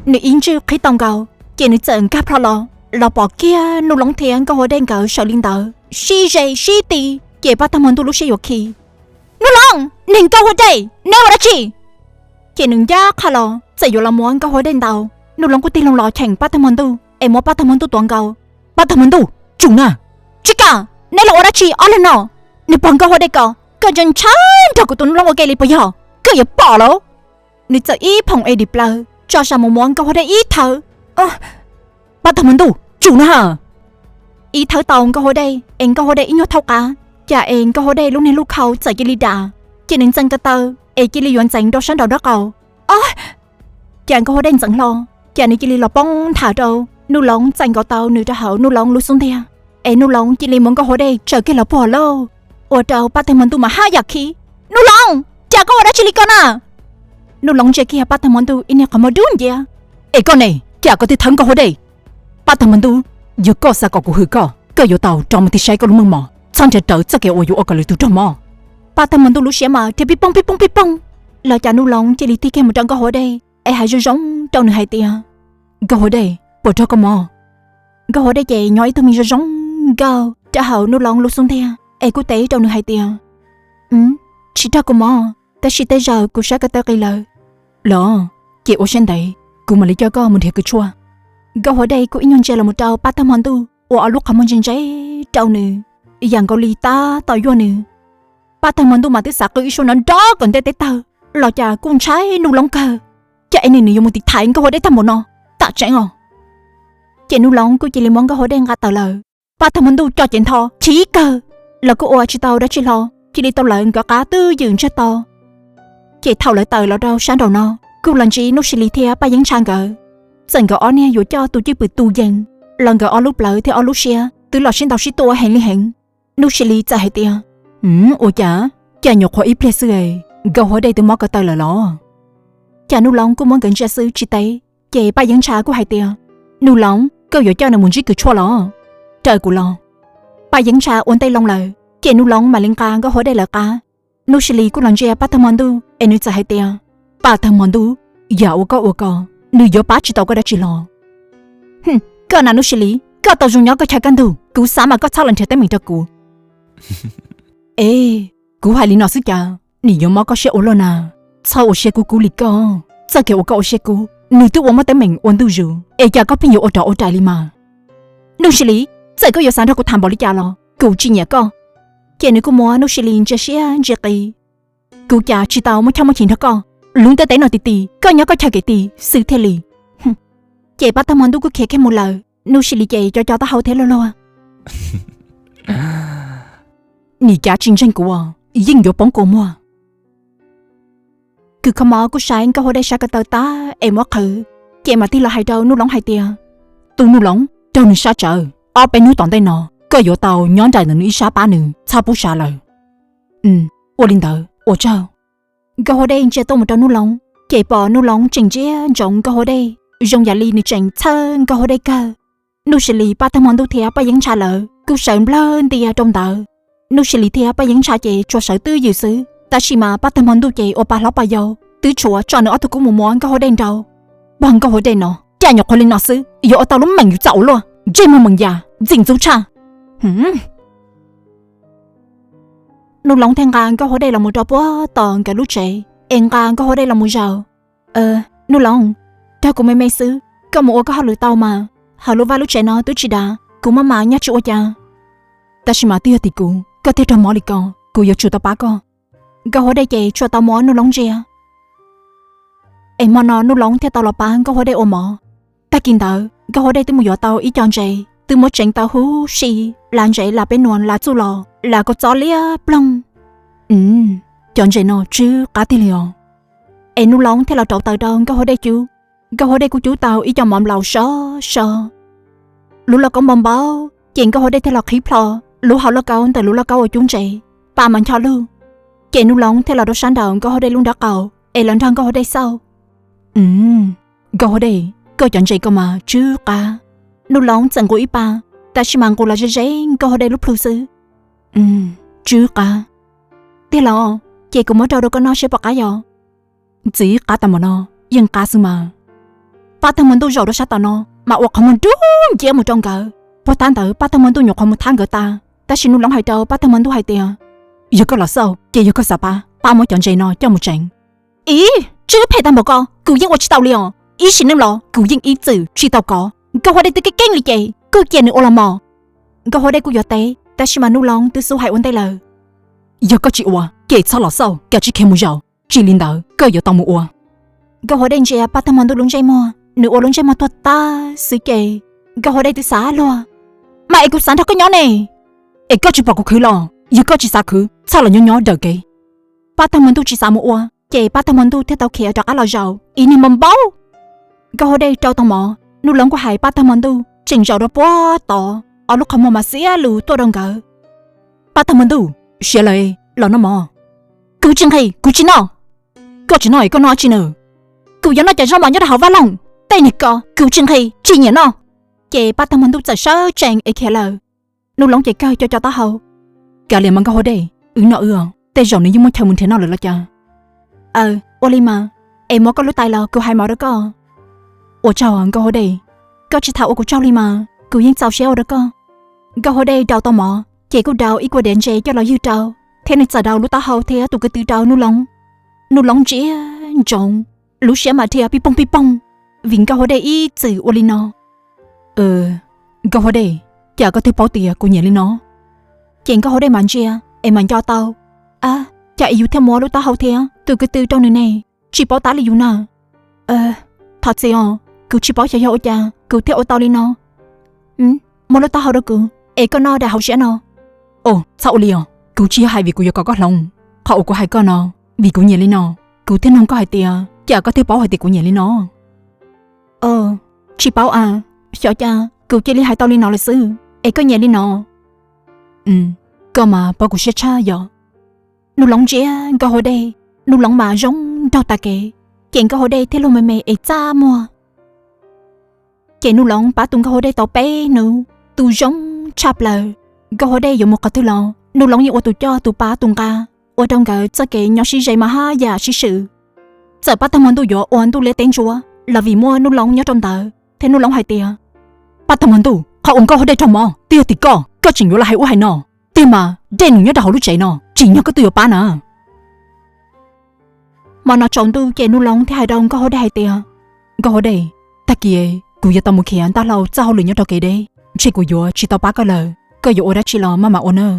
Nws ib ntswj qhib tau nkaus, ces nws txawm nkag plho los, los pom kiag Nuj Loov thiab Nkauj Hua Dej nkawd sawv li ntawd sib ze sib ti. Ces Paj Tag Hmo Ntuj lub siab yuav khi. Nuj Loov, niag Nkauj Hua Dej, neb ua dab tsi? Ces nws ncaj qha los txawm yuav los muab Nkauj Hua Dej ntaus, Nuj Loov kuj tig loo los cheem Paj Tag Hmo Ntuj es muab Paj Tag Hmo Ntuj tuav nkaus. Paj Tag Hmo Ntuj, tsum na! Tsis kam! Neb los ua dab tsi ob leeg no? Niag pog Nkauj Hua Dej ko, koj ntshai ntshai nrog kuv tus Nuj Loov ua ke li puas yog? Koj yuav pom lauj! Nws txawm ib phoom es dim plaws tso sa mus muab Nkauj Hua Dej ib thawb. Paj Tag Hmo Ntuj, tsum na! Ib thawb tau Nkauj Hua Dej es Nkauj Hua Dej ib nyuag thaub qab, cas es Nkauj Hua Dej lub niag lub khau txawm cia li ram, ces nws ntxeev ko taw es cia li yuav ntxeev rau sab nraum nraub qaum. Cas Nkauj Hua Dej ntxeev hlo, cas nws cia li los poob ntham rau Nuj Loov, txais nkaus tau nws rau hauv Nuj Loov lub xub ntiag, es Nuj Loov cia li muab Nkauj Hua Dej tsaws kiag los puag lauj, ua rau Paj Tag Hmo Ntuj mas haj yam khib. Nuj Loov, cas koj ua dab tsi li ko na? Nuj Loov ntsia kiag Paj Tag Hmo Ntuj ib niag qhov muag dub nciab. Es koj ne, cas koj thiaj thawb Nkauj Hua Dej? Paj Tag Hmo Ntuj, yog koj xav kom kuv hwm koj, koj yuav tau rov mus tig saib koj lub meej mom, txhob nrhiav rawv txoj kev uas yuav ua kom lwm tus raug mob. Paj Tag Hmo Ntuj lub siab mas dhia pij pooj pij pooj pij pooj, los cas Nuj Loov cia li tig kiag mus rau Nkauj Hua Dej es hais zoo zoo rau nws hais tias, Nkauj Hua Dej, puas raug koj mob? Nkauj Hua Dej ces nyob ib tug me zoo zoo nkauj rau hauv Nuj Loov lub xub ntiag es kuj teb rau nws hais tias, Tsis raug kuv mob, tab sis tej zaum kuv sab ko taw qis lawm. Los, ces ua siab ntev, kuv mam li coj koj mus nrhiav kws tshuaj. Nkauj Hua Dej kuj ib nyuag ntsia los mus rau Paj Tag Hmo Ntuj uas ob lub qhov muag ntse ntse rau nws, yam nkaus li tab tom yuag nws. Paj Tag Hmo Ntuj mas twb xav qw ib suab nrov nrov kom ntej teb tawg, los cas kuj ntshai Nuj Loov kawg. Cas es nws, nws yuav mus tiv thaiv Nkauj Hua Dej tag npaum no, tam tseeb os. Ces Nuj Loov kuj cia li muab Nkauj Hua Dej nqa tawm lawm. Paj Tag Hmo Ntuj co cev ntho chiv kawg, los kuj ua tsis tau dab tsi hlo, cia li tau lawv nkawd qab twj ywm ntsiag to. Ces thaum lawv tawm los rau sab nraum no, kuj los ntsib Nuj Sis Lis thiab Paj Yeeb Ntsha nkawd. Txawm nkawd ob niag yuav coj tus cwj pwm tus yees, los nkawd ob lub plawv thiab ob lub siab twb los sib ntaus sib tua heev li heev. Nuj Sis Lis txawm hais tias, Ua cas, cas nyuam qhuav ib pliag xwb es Nkauj Hua Dej twb mob ko taw lawm los? Cas Nuj Loov kuj muab nkawd ntsia xwb tsis teb. Ces Paj Yeeb Ntsha kuj hais tias, Nuj Loov, koj yuav coj nws mus ntsib kws tshuaj los? Raws kuv los. Paj Yeeb Ntsha ua ntej loo lawm, ces Nuj Loov mam li nqa Nkauj Hua Dej lawv qab. Nuj Sis Lis kuj los ntsia Paj Tag Hmo Ntuj es nws txawm hais tias, Paj Tag Hmo Ntuj, yam uas koj ua ko, nws yuav pab tsis tau koj dab tsi los? Koj na Nuj Sis Lis, koj tau zoo nyob koj chaw kaj ntug, kuv xav mas koj txhob los nrhiav teeb meem rau kuv. Es, kuv hais li no xwb cas, nim yuav mob koj siab ua luaj na. Txhob ua siab kub kub li koj, txoj kev uas koj ua siab kub nws twb ua muaj teeb meem ua ntuj zus, es cas koj pheej yuav ua rov ua rais li mas? Nuj Sis Lis, Txawm koj yuav xav nrog kuv tham npaum li cas los kuv tsis nyiam koj. Ces nws kuj muab Nuj Sis Lis ntsia siab ntsia qis. Kuv cas tsis tau muaj choj muaj chim nrog koj, lub ntiaj teb no ti ti, koj nyob koj chaw kev ti xwb thiaj li. Ces pab tag hmo ntuj kuj khiav kiag mus lawm, Nuj Sis Lis ces co co taub hau thiab luag luag. Nim cav tsis ntseeg kuv, yeej yuav poob kua muag. Kws kho mov kuj saib Nkauj Huab Dej sab ko taw tag es muab qhwv, ces mam tig los hais rau Nuj Loov hais tias, Tus Nuj Loov, raug nws sab tsawv, ob peb hnub tom ntej no koj yuav tau nyob nraim ntawm nws ib sab pab nws txhob pub sav lawm. Ua li ntawd ua tsaug. Nkauj Huab Dej ntsia tuaj mus rau Nuj Loov, ces pom Nuj Loov tseem ntsia ntsoov Nkauj Huab Dej zoo yam li nws tseem txhawj Nkauj Huab Dej kawg. Nuj Sis Lis, pab tag hmo ntuj thiab Paj Yeeb Ntsha lawv kuj sawv nplawg ntia rau ntawd. Nuj Sis Lis thiab Paj Yeeb Ntsha ces tsuas sawv twj ywm xwb, tab sis mas pab tag hmo ntuj ces ua pa hlob pa yau twb tshuav tso nws ob tug kub mus muab Nkauj Huab Dej nrau. Pog Nkauj Huab Dej no, cas nyuam qhuav li no xwb yuav ua tau lub meem yus txawj ua luaj, ntsej muag meem yam, ntxim ntxub tshaj. Nuj Loov thiaj nqa Nkauj Huab Dej los mus rau puag tom nkawd lub tsev, es nqa Nkauj Huab Dej los mus zaum. Nuj Loov, raug kuv me me xwb, koj mus ua koj hauj lwm tau mas, hauv lub vaj lub tsev no twb tsis dav, kuv maj mam nyob tsis ua cas. Tab sis mas twb yog tim kuv koj thiaj raug mob li ko, kuv yuav tsum tau pab koj. Nkauj Huab Dej ces tsuas tau muab Nuj Loov ntsia. Es hmo no Nuj Loov thiaj tau los pab Nkauj Huab Dej ua mov. Tag kis ntawd Nkauj Huab Dej twb mus yuav tau ib co ntses, twb muab tseev tau huv si, las ntsev las peb nuam las txuj los las kua txob liab ploog. Cov ntses no tsw qab tiag li os. Es Nuj Loov thiaj los rauv taws rau Nkauj Huab Dej cub. Nkauj Huab Dej kuj cub tau ib co mov nplaum sov so. Lub lauj kaub npau npau, ces Nkauj Huab Dej thiaj los qhib plho lub hauv lauj kaub ntawm lub lauj kaub uas cub ntses, pa mas ncho lug. Ces Nuj Loov thiaj los rau sab nraum Nkauj Huab Dej lub nraub qaum es los nrog Nkauj Huab Dej xauj. Nkauj Huab Dej, koj cov ntses ko mas tsw qab. Nuj Loov txawm nqus ib pa, tab sis mas nqus los ze ze Nkauj Huab Dej lub plhu xwb. Tsw qab. Tiag los? Ces kuv muab rau rau koj noj seb puas qab yos. Ntxim qab tas npaum no, yeej qab xwb mas. Pab tag hmo ntuj zaum rau sab tom no mas ua qhov muag nrub nciab mus rau nkawd. Puag ta ntawd pab tag hmo ntuj nyuam qhuav mus thab nkawd tas, tab sis Nuj Loov hais rau pab tag hmo ntuj hais tias, yog koj los xauj ces yog koj xav pab, pab muab cov ntses no coj mus tseev. Ib, tsw phem tag npaum ko kuv yeej ua tsis tau li os. Ib sim neej los kuv yeej ib txwm tsis tau kov. Nkauj Huab Dej twb keeb keeb li ces kuj cia nws ua los mos. Nkauj Huab Dej kuj yuav teb, tab sis mas Nuj Loov twb xub hais ua ntej lawm. Yog koj tsis ua ces txhob los xauj, kav tsij khiav mus zaum, tsis li ntawd koj yuav tau mus ua. Nkauj Huab Dej ntsia pab tag hmo ntuj lub ntsej muag, nws ua lub ntsej muag tuag tag xwb ces Nkauj Huab Dej twb xav luag. Mas es kuv xav nrog koj nyob ne. Es koj tsis pom kuv khwv los? Yog koj tsis xav khwv, txhob los nyob nyob dawm kev. Pab tag hmo ntuj tsis xav mus ua, ces pab tag hmo ntuj thiaj tau khiav rov qab los zaum ib niag npau npau. Nkauj Huab Dej rau tau mov, Nuj Loov kuj hais pab tag hmo ntuj tseem zaum rau puag tod, ob lub qhov muag mas xiab lus tuaj rau nkawd. Pab tag hmo ntuj, siav lawm, los noj mov. Kuv tsis nqhis, kuv tsis noj. Koj tsis noj es koj noj dab tsi na? Kuv yuav noj cov zaub mos nyob rau hauv vaj loog, tej niag ko kuv tsis nqhis tsis nyiam noj. Ces pab tag hmo ntuj txawm sawv tsees es khiav lawm. Nuj Loov ces kawg co co taub hau. Kav liam mas Nkauj Huab Dej, wb noj wb os, tej zaum nws yeej muaj chaw mus nrhiav noj lawm los cas. Aw, ua li mas, es muab koj lub tais los kuv hais mov rau koj. Ua tsaug Nkauj Huab Dej, koj tsis tham ua kuv tsaug li mas, kuv yeej txaus siab ua rau koj. Nkauj Huab Dej rau tau mov ces kuj rau ib kua diav ntses coj los ywg rau, thiab nws txawm rau lub taub hau thiab tus kwv tw rau Nuj Loov. Nuj Loov ntsia ntsoov, lub siab mas dhia pij poog pij poog, vim Nkauj Huab Dej ib txwm ua li no. Nkauj Huab Dej, cas koj twb paub tias kuv nyiam li no? Ces Nkauj Huab Dej mas ntsia es mas nco tau, a, cas es yus thiaj muab lub taub hau thiab tus kwv tw rau nws ne? Tsis paub tab li yus na. Thov txim os, kuv tsis paub xyov yog ua cas kuv thiaj ua tau li no. Muab lub taub hau rau kuv es koj noj daim hauv siab no. Os, txhob ua li os, kuv tsis yog hais vim kuv yuav kom koj hloov. Qhov uas kuv hais koj no, vim kuv nyiam li no, kuv thiaj nug koj hais tias cas koj thiaj paub hais tias kuv nyiam li no. Tsis paub a, xyov cas kuv cia li hais tau li no lawm xwb, es koj nyiam li no. Koj mas paub kuv siab tshaj yom. Nuj Loov ntsia Nkauj Huab Dej, Nuj Loov mas zoo nraug tas kev, ces Nkauj Huab Dej thiaj luag me me es txaj muag. Ces Nuj Loov pab tus Nkauj Huab Dej tau peb hnub, tus zoo tshaj plaws. Nkauj Huab Dej yuav mus qhov twg los Nuj Loov yeej ua tus coj tus pab tus nqa, ua rau nkawd txoj kev nyob sib ze mas haj yam sib swm. Txawm pab tag hmo ntuj yuav ua ntuj liab teb ntsuab los vim muaj Nuj Loov nyob rau ntawd, thiab Nuj Loov hais tias, pab tag hmo ntuj, qhov uas Nkauj Huab Dej raug mob twb yog tim koj, koj tseem yuav los hais ub hais no. Tiag mas dej num nyob rau hauv lub tsev no tsis yog koj twb yuav pab na. Hmo no tsaus ntuj ces Nuj Loov thiaj hais rau Nkauj Huab Dej hais tias, Nkauj Huab Dej, tag kis kuv yuav tau mus khiav ntaj hlau txoj hauj lwm nyob rau kev deb. tseg kuv yuav tsis tau pab koj lawm, koj yuav ua dab tsi los maj mam ua nawb.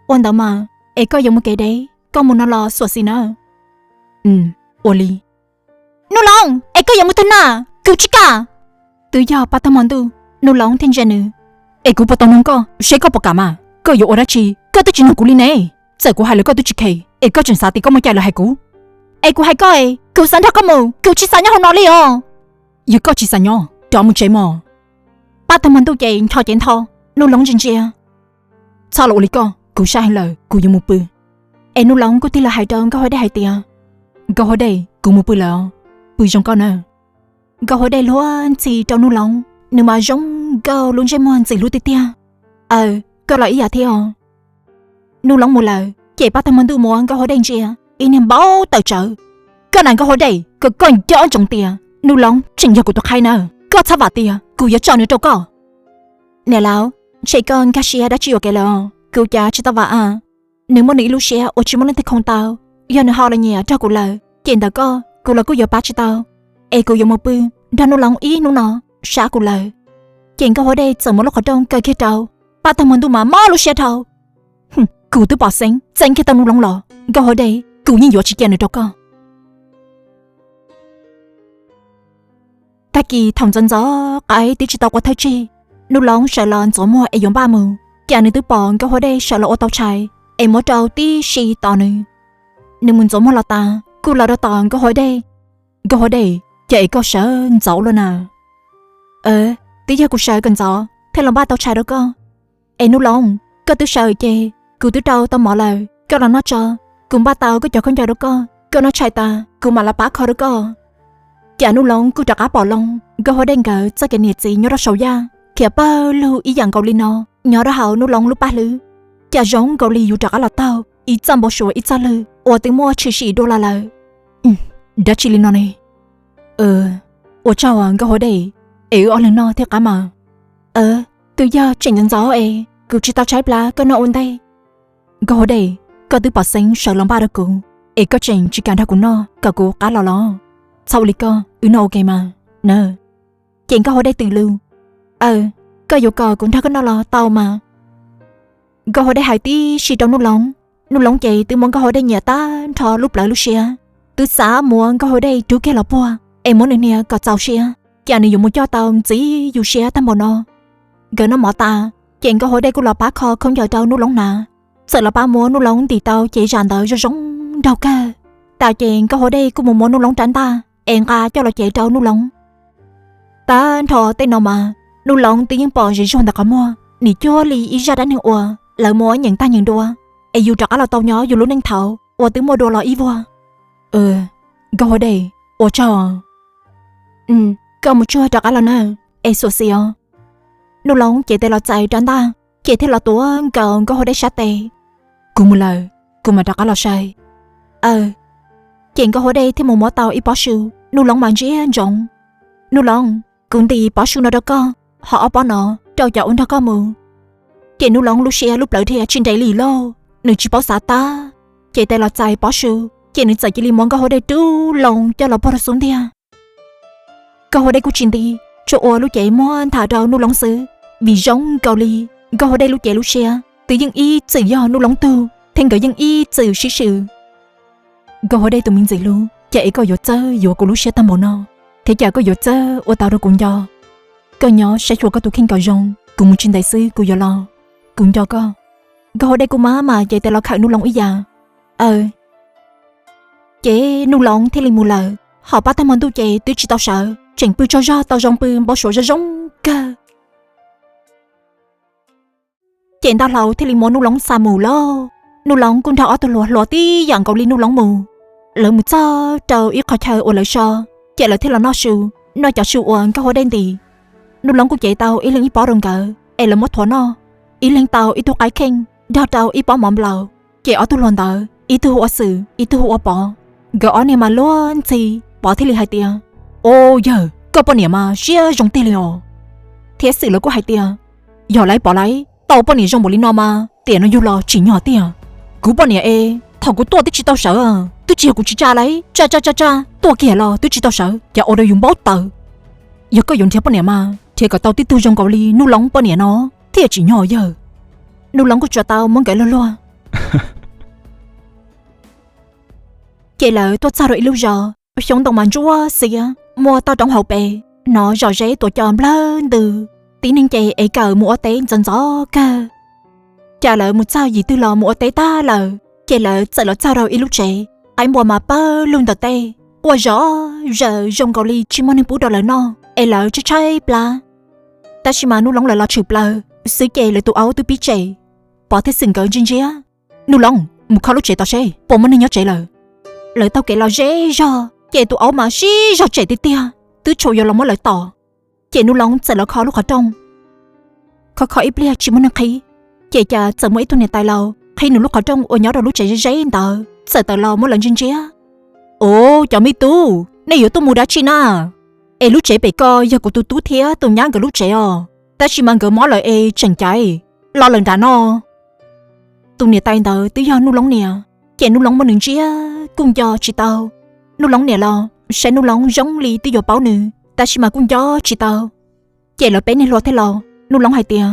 Ua ntawd mas, es koj yuav mus kev deb, koj mus no los xyuam xim nawb. Ua li. Nub Loov, es koj yuav mus tag na, kuv tsis kam. Twb yog pab tag hmo ntuj, Nub Loov thiaj ntsia nws. Es kuv puas tau nug koj seb koj puas kam mas? Koj yuav ua dab tsi? Koj twb tsis nug kuv li ne. Txawm kuv hais lawm koj twb tsis khe, es koj tseem xav tias koj muaj cai lawm hais kuv. Es kuv hais koj es, kuv xav nrog koj mus, kuv tsis xav nyob hauv no li os. Yog koj tsis xav nyob, rov mus tsev mog. Pab tag hmo ntuj ces nrho cev ntho, Nub Loov ntsia ntsia. Txhob los ua li koj, kuv sab heev lawm, kuv yuav mus pw. Es Nub Loov kuj tig los hais rau Nkauj Huab Dej hais tias, Nkauj Huab Dej, kuv mus pw lawm, pw zoo koj na. Nkauj Huab Dej luag ntxhi rau Nub Loov, nws mas zoo nkauj lub ntsej muag ntxim hlub tiag tiag. Aw, koj los ib yam thiab os. Nub Loov mus lawm ces pab tag hmo ntuj muab Nkauj Huab Dej ntsia ib niag npau taws tsawv. Koj na Nkauj Huab Dej, kom koj nco ntsoov tias Nub Loov tseem yog kuv tus qhaib na, koj txhob vam tias kuv yuav tso nws rau koj. Niam laus, ntshe koj nkag siab dab tsi ua ke lawm, kuv cav tsis tau vam a. Nws muaj nws ib lub siab uas tsis muaj leej twg khoom tau. Yog nws ho los nyiam nrog kuv lawm ces ntawm koj kuv los kuj yuav pab tsis tau. Es kuv yuav mus pw nrog Nub Loov ib hnub no, sab kuv lawm. Ces Nkauj Huab Dej txawm muab lub qhov rooj kaw kiag rau, pab tag hmo ntuj mas mob lub siab dhau. Kuv twb pom xeeb txeeb kiag tau Nub Loov los Nkauj Huab Dej, kuv yeej yuav tsis cia nws rau koj. Tag kis thaum ntxov ntxov qaib twb tsis tau qua thawj tsig, Nub Loov sawv los ntxuav muag es yuav npaj mus, cas nws twb pom Nkauj Huab Dej sawv los ua tau tshais es muab rau tib si tos nws. Nws mus ntxuav muag los tas kuj los rau tom Nkauj Huab Dej. Nkauj Huab Dej, cas es koj sawv ntxov ua luaj na? Twb yog kuv sawv kom ntxov thiaj los npaj tau tshais rau koj. Es Nub Loov, koj twb sawv ces kuv twb rau tau mov lawm, koj los noj tso. Kuv npaj tau koj cov khaub ncaws rau koj, koj noj tshais tas kuv mam los pab kho rau koj. Cas Nub Loov kuj rov qab pom loo Nkauj Huab Dej nkawd txoj kev niam txiv nyob rau saum yaj khiav pawg lug ib yam nkaus li no nyob rau hauv Nub Loov lub paj hlwb. Cas zoo nkaus li yus rov qab los taug ib txoj npau suav ib txoj lwg uas twb muaj tshwm sim dua los lawm. Dab tsi li no ne? Ua tsaug Nkauj Huab Dej, es wb ob leeg noj thiaj qab mas. Twb yog tseem ntxov ntxov es kuv tsis tau tshaib plab, koj noj ua ntej. Nkauj Huab Dej, koj twb pom xeeb sawv los npaj rau kuv, es koj tseem tsis kam nrog kuv noj kom kuv qab los los? Txhob ua li koj, wb noj ua ke mas na. Ces Nkauj Huab Dej twm lus, Aw, koj yuav kom kuv nrog koj noj los tau mas. Nkauj Huab Dej hais tib si rau Nub Loov, Nub Loov ces twb muab Nkauj Huab Dej nyiam tag nrho lub plawv lub siab, twb xav muab Nkauj Huab Dej rub kiag los puag es muab nws hnia kom txaus siab, cas nws yuav mus coj tau ntxiv yus siab tag npaum no. Nkawd noj mov tas, ces Nkauj Huab Dej kuj los pab kho khaub ncaws rau Nub Loov hnav, txawm los pab muab Nub Loov ntim tau cev zam ntawd zoo zoo nraug kawg. Tas ces Nkauj Huab Dej kuj mus muab Nub Loov rab ntaj es nqa coj los cev rau Nub Loov. Tag nrho tej no mas Nub Loov twb yeej pom zim zuag ntawm qhov muag, nim cuag li ib zaj dab neeg uas lawv muab nyeem tag nyeem dua, es yus rov qab los tau nyob yus lub neej thaud uas twb muaj dua los ib vuag. Nkauj Huab Dej, ua tsaug. Koj mus tsuag rov qab los na, es xyuam xim os. Nub Loov cev tes los txais rab ntaj, ces thiaj los tuav nkaus Nkauj Huab Dej sab tes. Kuv mus lawm, kuv mam rov qab los sai. Aw. Ces Nkauj Huab Dej thiaj mus muab tau ib pob su, Nub Loov mas ntsia ntsoov. Nub Loov, kuv ntim pob su no rau koj, ho ob pob no rau cov uas nrog koj mus. Ces Nub Loov lub siab lub plawv dhia tsis nres li lauj, nws tsis paub xav tab, ces tes los txais pob su, ces nws txawm cia li muab Nkauj Huab Dej rub loo coj los puag rau xub ntiag. Nkauj Huab Dej kuj tsis nti, tsuas ua lub cev muab ntham rau Nub Loov xwb, vim zoo nkaus li Nkauj Huab Dej lub cev lub siab twb yeej ib txwm yog Nub Loov tug thiab nkawd yeej ib txwm sib swm. Nkauj Huab Dej tus me ntxim hlub, cas es koj yuav txawj yuav kuv lub siab tag npaum no, thiab cas koj yuav txawj ua tau rau kuv nco. Koj nyob saib xyuas koj tus kheej kom zoo, kuv mus tsis ntev xwb kuv yuav los. Kuv nco koj. Nkauj Huab Dej kuj maj mam cev tes los khawm Nub Loov ib yam. Aw. Ces Nub Loov thiaj li mus lawm, ho pab tag hmo ntuj ces twb tsis tau sawv, tseem pw tsaug zog tau zoo pw npau suav zoo zoo kawg. Ces Ntaj Hlau thiaj li muab Nub Loov xa mus lauj. Nub Loov kuj nrog ob tug hluas hluas tib yam nkaus li Nub Loov mus. Lawv mus txog rau ib qho chaw uas lawv so, ces lawv thiaj los noj su, noj cov su uas Nkauj Huab Dej ntim. Nub Loov kuj cev tau ib leeg ib pob rau nkawd es lawv muab thuav noj. Ib leeg tau ib tug qaib kheej nrog rau ib pob mov nplaum, ces ob tug hluas ntawd ib tug hu ua Xwm ib tug hu ua Pov. Nkawd ob niag mas luag ntxhi, Pov thiaj li hais tias, Au yawg, koj poj niam mas siab zoo tiag li os. Thiab Xwm los kuj hais tias, Yog lauj Pov lauj, tau poj niam zoo npaum li no mas tiam no yug los tsim nyog tiag. Kuv poj niam es thaum kuv tuaj twb tsis tau sawv, twb tsis yog kuv tsis tsa lauj, tsa tsa tsa tsa tuaj kiag los twb tsis tau sawv, cas ua rau yus npau taws. Yog koj yuav nrhiav poj niam mas Thiaj kom tau tib tug zoo nkaus li Nuj Loob poj niam no thiaj tsim nyog yawg. Nuj Loob kuj tsuas tau muab nkawd luag luag. Ces lawv tuaj txog rau ib lub zos, xyoob ntoo mas ntsuab xiab, muaj toj roob hauv pes, hnov zom zeb tuam co nplawg ntws, tib neeg ces ev kawm mus ua teb ntxov ntxov kawg. Ces lawv mus txog yim twg los mus ua teb tag lawm, ces lawv txawm los txog rau ib lub tsev, qaib npua mas pawg lug ntawm tej, quaj zom zaws zoo nkaus li tsis muaj neeg pub rau lawv noj es lawv tshaib tshaib plab. Tab sis mas Nuj Loob lawv los tshwm plaws xwb ces lawv tus aub twb pib tsem. Pov thiab Xwm nkawd ntsia ntsia, Nuj Loob, mus kho lub tsev tod seb puas muaj neeg nyob tsev lawm. Lawv taug kev los ze zog ces tus aub mas sib zog tsem tiag tiag, twb tshua yuav los muab lawv tom. Ces Nuj Loob txawm los kho lub qhov rooj, kho kho ib pliag tsis muaj neeg qhib, ces cas txawm muaj ib tug niam tais laus qhib nws lub qhov rooj uas nyob rau lub tsev ze ze ntawd txawm tawm los muab lawv ntsia ntsia. Ua, cov me tub, nej yuav tuaj mus dab tsi na? Es lub tsev pem ko yog kuv tus tub thiab tus nyab nkawd lub tsev os, tab sis mas nkawd mob lawm es tseem caiv los lawm nram no. Tus niam tais ntawd twb yog Nuj Loob niam, ces Nuj Loob muab nws ntsia kuj nco tsis tau. Nuj Loob niam los saib Nuj Loob zoo li twb yuav paub nws, tab sis mas kuj nco tsis tau. Ces lawv peb niag hluas thiaj los, Nuj Loob hais tias,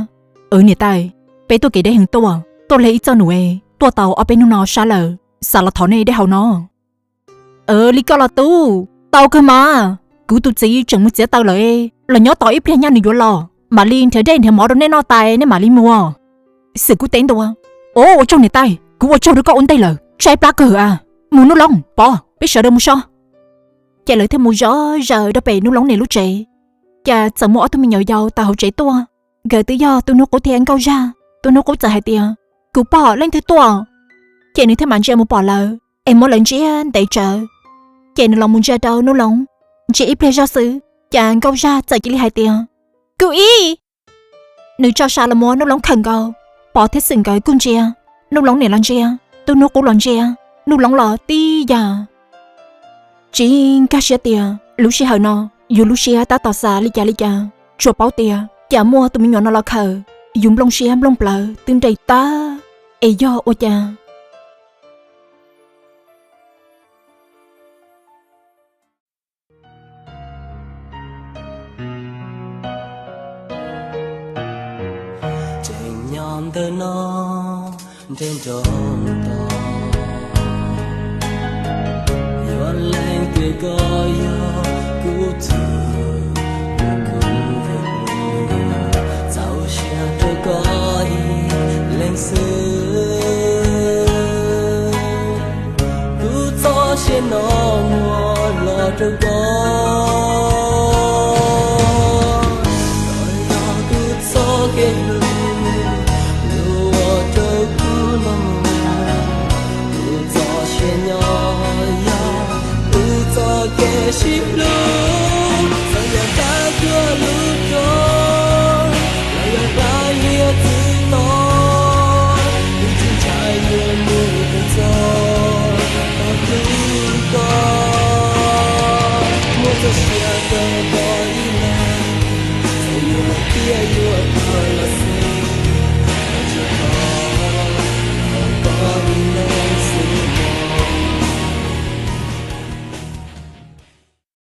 Niam tais, peb tuaj kev deb heev tuaj, tuaj hle ib txoj num es tuaj tau ob peb hnub no sab lawm, xav los thov nej dej haus no. Li koj los tub, tau kawg mas. Kuv tus txiv tseem mus txiav taws lawm, los nyob tos ib pliag nyaj nws yuav los mam li nrhiav dej nrhiav mov rau nej noj tas nej mam li mus. Xwm kuj teb ntua, Ua tsaug niam tais, kuv ua tsaug rau koj ua ntej lawm, tshaib plab kawg a. Mus Nuj Loob, Pov, peb sawv daws mus so. Ces lawv thiaj mus zov zaws rau pem Nuj Loob niam lub tsev. Cas txawm muaj ob tug me nyuam yaus tawm hauv tsev tuaj, nkawd twb yog Tub Hnub Qub thiab Nkauj Zaj. Tub Hnub Qub txawm hais tias, Kuv pom leej twg tuaj. Ces nws thiaj mam ntsia mus pom lawv es muab lawv ntsia ntev tsawv. Ces nws los mus ntsia rau Nuj Loob, ntsia ib pliag zog xwb, cas Nkauj Zaj txawm cia li hais tias, Kuv ib. Nws tso sa los muab Nuj Loob khawm nkaus. Pov thiab Xwm nkawd kuj ntsia, Nuj Loob niam los ntsia, Tub Hnub Qub los ntsia, Nuj Loob los tib yam. Tsis nkag siab tias lub sij hawm no yus lub siab tab tom xav li cas li cas, tsuas paub tias cas muaj tus me nyuam no los khawm, yus nplooj siab nplooj plawv twb nres tag es yog ua cas. Tseem nyob ntawm no nrog nrog tos, yuav leej twg koj yog kuv txhua, kuv txaus siab rau koj ib leeg xwb. Kuv txoj sia no muab los rau koj, koj yog kuv txoj kev hlub, hlub ua rau kuv mloog. Kuv txoj sia nyob yog kuv txoj kev sib hlub.